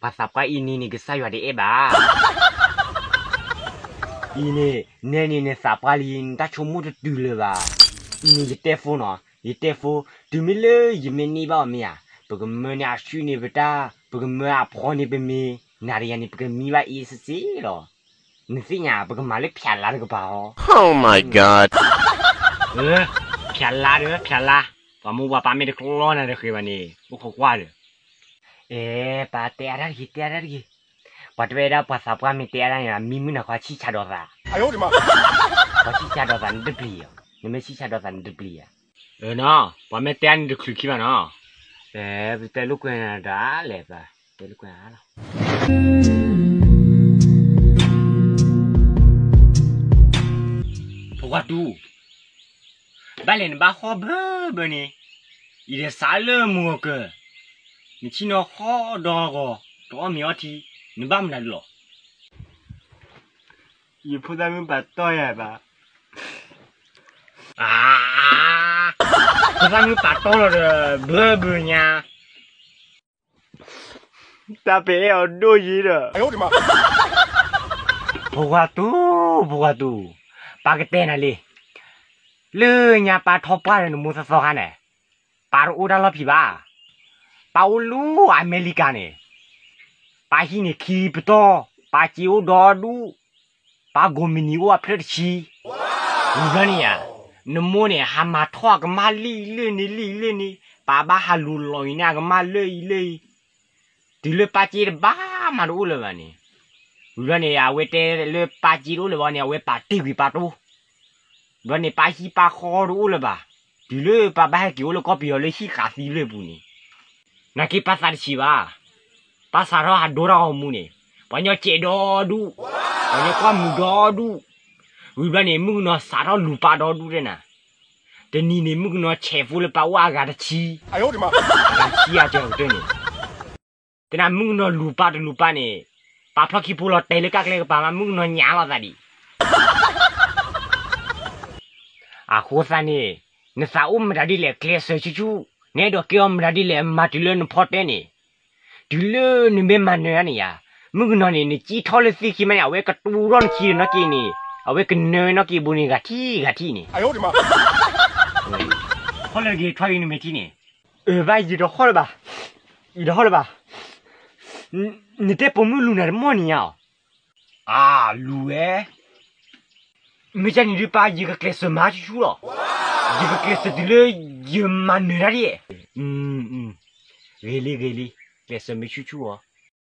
ပှၤသးပှၢ်အံၤန့ၣ်န့ၣ် ကစၢ်ယွၤတအဲၣ်ဘၣ်. အံၤန့ၣ် နဲန့ၣ်နသးပှၢ်လံ နတၢ်ဆိကမိၣ်တတုၤလၢၤဘၣ်. အံၤန့ၣ်ယတဲဖိနီၤ, ယတဲဖိ, တုၤမ့ၢ်လၢယမ့ၢ်န့ၢ်ဘၣ်အီၤမ့ၢ်ဧါ, ပကမၢန့ၢ်အဆူၣ်န့ၣ်ပတၢ်, ပကမၢအဖီန့ၣ်ပမ့ၤ, နၤတဂၤန့ၣ် ပကမံဘၣ်အ့စ့စ့လီၤ. နသ့ၣ်ညါ ပကမၤလၢဖၠးလါတကပၤဟီ. ဖၠးလါဒီး ဖၠးလါ, ပှၤမိၢ်ပှၤပၢ်မ့ၢ်တကျီနၤတဃ့ဘၣ်န့ၣ် အိၣ်ခိးကွၢ်ဒီး အဲ ပတဲအါတၢ်တဂ့ၤ တဲအါတၢ်တဂ့ၤ. ပှၤတဲဝဲဒၣ်ပှၤသးပှၢ်မ့ၢ်တဲအါတၢ်န့ၣ် မံမုၢ်နၤခီဆံၣ်ဆါဒီးသး, ပှၤဆံၣ်ဆါဒီးသးနတပျံၤဧါ, နမ့ၢ်ဆံၣ်ဆါဒီးသးနတပျံၤဧါ. နီၤ ပှၤမ့ၢ်တဲအါန့ၣ်တချုးခံဘၣ်နီၤ. အဲ ပတဲလိာ်ကွဲနၤဒီးလဲၣ်, ပတဲလိာ်ကွဲနၤလီၤ. ဖိခွါတူ, ဘၣ်လဲၣ်နဘၣ်ဟီၣ်ဘၢဘၢန့ၣ်, အံၤဒီးစးလၢမုၢ်ဂီၤကၢၤ, နဆ့ၣ်နီၤဟီၣ်ဒီဂီၤ တအီၣ်မ့ၤအီထံ, နဘၣ်မနုၤဒုလီၤ. ယဖိသၣ်မုၣ်ပာ်တီၢ်ယၤဘၣ်. ဖိသၣ်မုၣ်ပာ်တီၢ်လီၤဒီး ဘၢဘၢညါ. တၢ်ပအဲၣ်အီၤဒိၣ်ယံၤဒီး ဖိခွါတူ, ဖိခွါတူ, ပၢ်ကတဲနၤလံ, လၢညါပၢ်ထီၣ်ပှၢ်ဒီးနမိၢ်သီသီခါန့ၣ်, ပၢ်တအိၣ်တၢ်လီၢ်ဖံးဘၣ်. ပၢ်အိၣ်လၢအမဲရကၤန့ၣ်, ပၢ်ဟံၣ်န့ၣ်ခံပတီၢ်, ပၢ်စ့အိၣ်ဒီဒူၣ်, ပၢ်ကိးမုၢ်နံၤအိၣ်အဖျၢၣ်တဆံ. ဝံၤဘျီန့ၣ်ဧါ, နမိၢ်န့ၣ် ဟးမၤထီၣ်အကမၢ်လံာ်လၢန့ၣ်လံာ်လၢန့ၣ်, ပၢ်ဘၣ်ဟးလူၤလီၤအံၤန့ၣ် အကမၢ်လၢအံၤလၢအံၤ, တုၤလၢပၢ်စ့တဘၣ်မၤတအိၣ်လၢၤဘၣ်န့ၣ်. ဝံၤဘျီန့ၣ် အဝဲတဲလၢပၢ်စ့တအိၣ်လၢၤဘၣ်န့ၣ် အဝဲပာ်တ့ၢ်ကွံာ်ပၢ်တိၢ်. ဘျီန့ၣ် ပၢ်ဟံၣ်ပၢ်ဃီတအိၣ်လၢၤဘၣ်, တုၤလၢပၢ်ဘၣ်ဟဲက့ၤအိၣ်လၢကီၢ်ပယီၤလၢဟံၣ်ဃာ်သံလၢပူၤန့ၣ်, နာ်က့ပၢ်သးတဆံးဘၣ်. ပၢ်စးထီၣ်ဟးဒိတၢ်ဂီၤမူန့ၣ်, ပှၤညီစဲးဒီဒူၣ်, ပှၤညီကွၢ်မုာ်ဒီဒူၣ်. ဝံၤဘျီန့ၣ် မုၣ်ကနီၤစးထီၣ်လူၤပၢ်ဒီဒူၣ်တဲနၤ. တနံၤန့ၣ် မုၣ်ကနီၤဆဲးဖိလၢပၢ်အိၣ်အဂၤတဆံ, အဂၤတဆံအကတၢၢ်န့ၣ် သနာ်မုၣ်ကနီၤလူၤပၢ်တလူၤပၢ်န့ၣ်, ပၢ်ဖျီၣ်ခံဖိလီၤတဲာ်လၢကၢ်ကျဲကပၤမး မုၣ်ကနီၤညါလီၤသးဒံး. အဃိသတးန့ၣ်, နသးအိၣ်မတၤဒ်လဲၣ် ကျဲးစၢးဆူၣ်ဆူၣ်, နအဲၣ်ဒိးကဲအီၤမတၤဒ်လဲၣ် မၤတုၤလၢနဖီတဲန့ၣ်, တုၤလၢနမ့ၢ်မၤနၢၤတၢ်န့ၣ်ယါ, မုၣ်ကနီၤန့ၣ် နကံၣ်ထီၣ်လၢသ့ၣ်ခံမးန့ၣ် အဝဲကတူၢ်ထီၣ်နခံဒီးနီၣ်က့န့ၣ်, အဝဲကနၢၤနီၣ်က့ဘိန့ၣ် ဂၤထံၣ်ဂၤထံၣ်န့ၣ်. ဟီၣ်လၢတဂ့ၤ ထွါဂ့ၤနမဲာ်ထံန့ၣ်. အၢ ဘၣ်ယတဟီၣ်လၢၤဘၣ်, ယတဟီၣ်လၢၤဘၣ်. နတဲပိာ်မုၣ်လူၤနၤတမီၢ်န့ၣ်ညါအီၤ. အၢ လူၤဝဲ, မ့ၢ်ကန့ၣ်ဒုးပၢ် ယကကျဲးစၢးမၤဆူၣ်ဆူၣ်လီၤ. ယကကျဲးစၢးတုၤလၢယမၤနၢၤတၢ်ဒ်. ဂ့ၤလံ ဂ့ၤလံ, ကျဲးစၢးမ့ၢ်ဆူၣ်ဆူၣ်အီၤ.